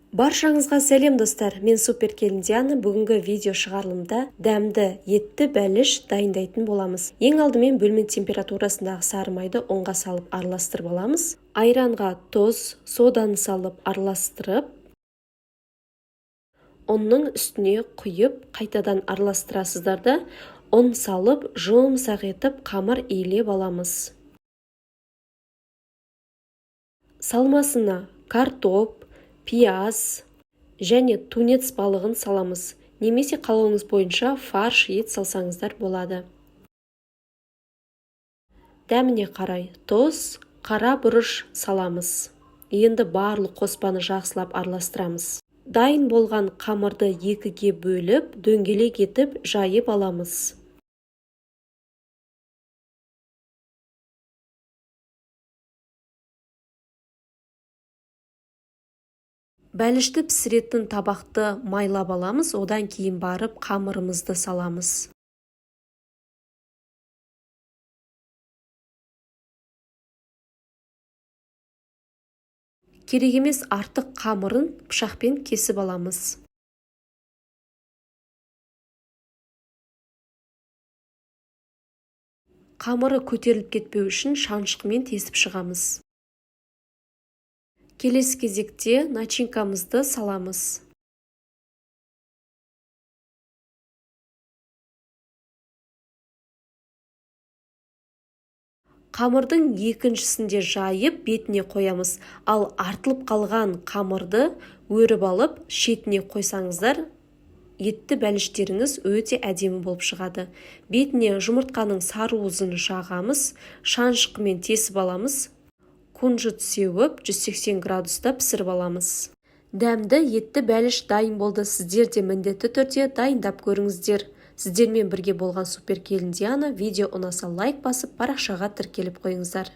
Баршаңызға сәлем, достар! Мен супер келін Диана. Бүгінгі видео шығарылымда дәмді етті бәліш дайындайтын боламыз. Ең алдымен бөлме температурасындағы сары майды ұнға салып араластырып аламыз. Айранға тұз, соданы салып араластырып, ұнның үстіне құйып, қайтадан араластырасыздар да, ұн салып, жұмсақ етіп қамыр илеп аламыз. Салмасына картоп, пияз және тунец балығын саламыз. Немесе қалауыңыз бойынша фарш, ет салсаңыздар болады. Дәміне қарай тұз, қара бұрыш саламыз. Енді барлық қоспаны жақсылап араластырамыз. Дайын болған қамырды екіге бөліп, дөңгелек етіп жайып аламыз. Бәлішті пісіретін табақты майлап аламыз, одан кейін барып қамырымызды саламыз. Керек емес артық қамырын пышақпен кесіп аламыз. Қамыры көтеріліп кетпеу үшін шанышқымен тесіп шығамыз. Келесі кезекте начинкамызды саламыз. Қамырдың екіншісінде жайып бетіне қоямыз, ал артылып қалған қамырды өріп алып шетіне қойсаңыздар, етті бәліштеріңіз өте әдемі болып шығады. Бетіне жұмыртқаның сары уызын жағамыз, шанышқымен тесіп аламыз. Кунжут сеуіп 180 градуста пісіріп аламыз. Дәмді етті бәліш дайын болды. Сіздер де міндетті түрде дайындап көріңіздер. Сіздермен бірге болған супер келін Диана. Видео ұнаса лайк басып, парақшаға тіркеліп қойыңыздар.